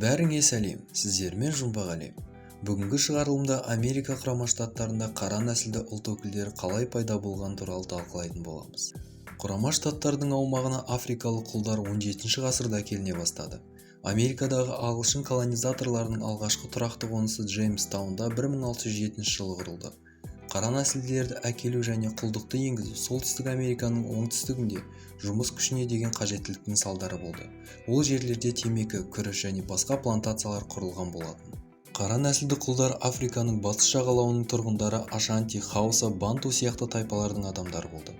Бәріңе сәлем! Сіздермен Жұмбақ әлем. Бүгінгі шығарылымда Америка Құрама Штаттарында қара нәсілді ұлт өкілдері қалай пайда болғаны туралы талқылайтын боламыз. Құрама Штаттардың аумағына африкалық құлдар 17 ғасырда әкеліне бастады. Америкадағы ағылшын колонизаторларының алғашқы тұрақты қонысы Джеймстаунда 1607 жылы құрылды. Қара нәсілділерді әкелу және құлдықты енгізу Солтүстік Американың оңтүстігінде жұмыс күшіне деген қажеттіліктің салдары болды. Ол жерлерде темекі, күріш және басқа плантациялар құрылған болатын. Қара нәсілді құлдар Африканың батыс жағалауының тұрғындары, ашанти, хауса, банту сияқты тайпалардың адамдары болды.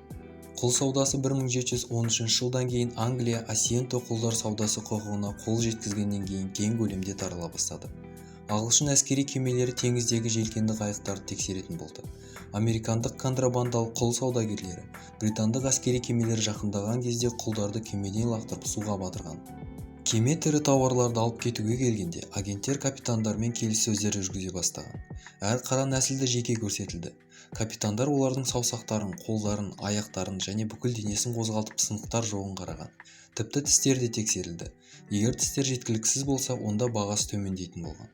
Құл саудасы 1713 жылдан кейін, Англия Ассиенто құлдар саудасы құқығына қол жеткізгеннен кейін кең көлемде тарала бастады. Ағылшын әскери кемелері теңіздегі желкенді қайықтарды тексеретін болды. Американдық контрабандалық құл саудагерлері британдық әскери кемелер жақындаған кезде құлдарды кемеден лақтырып, суға батырған. Кеме тірі тауарларды алып кетуге келгенде, агенттер капитандармен келіссөздер жүргізе бастаған. Әр қара нәсілді жеке көрсетілді. Капитандар олардың саусақтарын, қолдарын, аяқтарын және бүкіл денесін қозғалтып, сынықтар жоғын қараған. Тіпті тістер де тексерілді. Егер тістер жеткіліксіз болса, онда бағасы төмендейтін болған.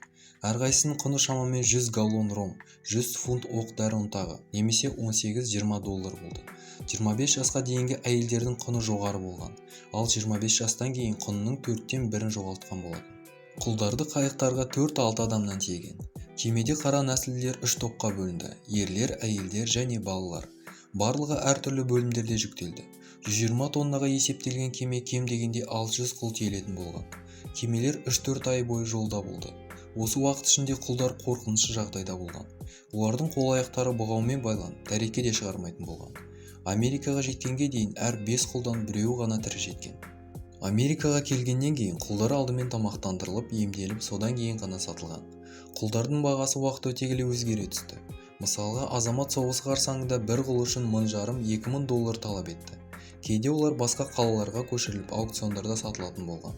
Әрқайсысының құны шамамен 100 галлон ром, 100 фунт оқ дәрі ұнтағы немесе 18-20 доллар болды. 25 жасқа дейінгі әйелдердің құны жоғары болған, ал 25 жастан кейін құнының төрттен бірін жоғалтқан болатын. Құлдарды қайықтарға 4-6 адамнан тиеген. Кемеде қара нәсілділер үш топқа бөлінді: ерлер, әйелдер және балалар. Барлығы әртүрлі бөлімдерде жүктелді. 120 тоннаға есептелген кеме кем дегенде 600 құл тиелетін болған. Кемелер 3-4 ай бойы жолда болды. Осы уақыт ішінде құлдар қорқынышты жағдайда болған. Олардың қол-аяқтары бұғаумен байланып, дәретке де шығармайтын болған. Америкаға жеткенге дейін әр бес құлдан біреуі ғана тірі жеткен. Америкаға келгеннен кейін құлдар алдымен тамақтандырылып, емделіп, содан кейін ғана сатылған. Құлдардың бағасы уақыт өте келе өзгере түсті. Мысалға, азамат соғысы қарсаңында бір құл үшін 1500-2000 доллар талап етті. Кейде олар басқа қалаларға көшіріліп, аукциондарда сатылатын болған.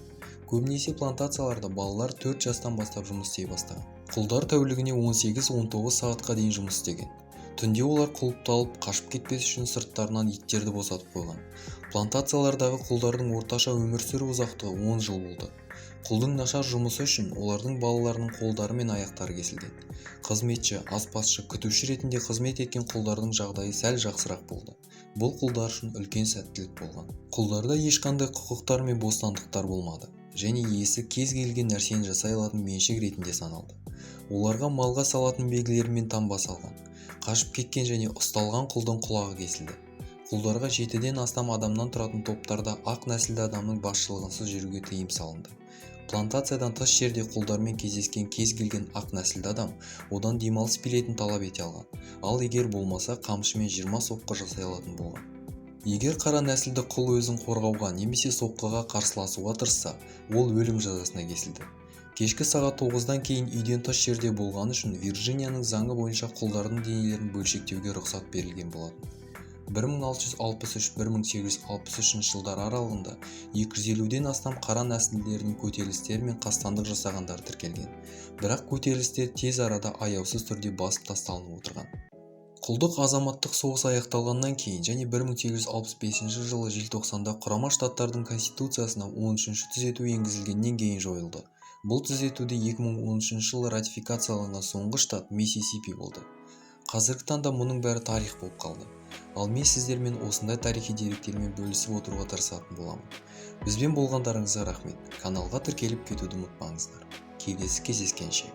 Көбінесе плантацияларда балалар 4 жастан бастап жұмыс істей бастаған. Құлдар тәулігіне 18-19 сағатқа дейін жұмыс істеген. Түнде олар құлыпталып, қашып кетпес үшін сырттарынан иттерді босатып қойған. Плантациялардағы құлдардың орташа өмір сүру ұзақтығы 10 жыл болды. Құлдың нашар жұмысы үшін олардың балаларының қолдары мен аяқтары кесілген. Қызметші, аспазшы, күтуші ретінде қызмет еткен құлдардың жағдайы сәл жақсырақ болды. Бұл құлдар үшін үлкен сәттілік болған. Құлдарда ешқандай құқықтар мен бостандықтар болмады және иесі кез келген нәрсені жасай алатын меншік ретінде саналды. Оларға малға салатын белгілер мен таңба салған. Қашып кеткен және ұсталған құлдың құлағы кесілді. Құлдарға жетіден астам адамнан тұратын топтарда ақ нәсілді адамның басшылығынсыз жүруге тыйым салынды. Плантациядан тыс жерде құлдармен кездескен кез келген ақ нәсілді адам одан демалыс билетін талап ете алған, ал егер болмаса, қамшымен 20 соққы жасай алатын болған. Егер қара нәсілді құл өзін қорғауға немесе соққыға қарсыласуға тырысса, ол өлім жазасына кесілді. Кешкі сағат 9-дан кейін үйден тыс жерде болғаны үшін Вирджинияның заңы бойынша құлдардың денелерін бөлшектеуге рұқсат берілген болатын. 1663-1863 жылдар аралығында 250-ден астам қара нәсілділердің көтерілістері мен қастандық жасағандары тіркелген, бірақ көтерілістер тез арада аяусыз түрде басып тасталынып отырған. Құлдық азаматтық соғыс аяқталғаннан кейін және 1865 жылы желтоқсанда Құрама Штаттардың конституциясына 13 түзету енгізілгеннен кейін жойылды. Бұл түзетуді 2013 жылы ратификацияланған соңғы штат Миссисипи болды. Қазіргі таңда мұның бәрі тарих болып қалды, ал мен сіздермен осындай тарихи деректермен бөлісіп отыруға тырысатын боламын. Бізбен болғандарыңызға рахмет! Каналға тіркеліп кетуді ұмытпаңыздар. Келесі кездескенше!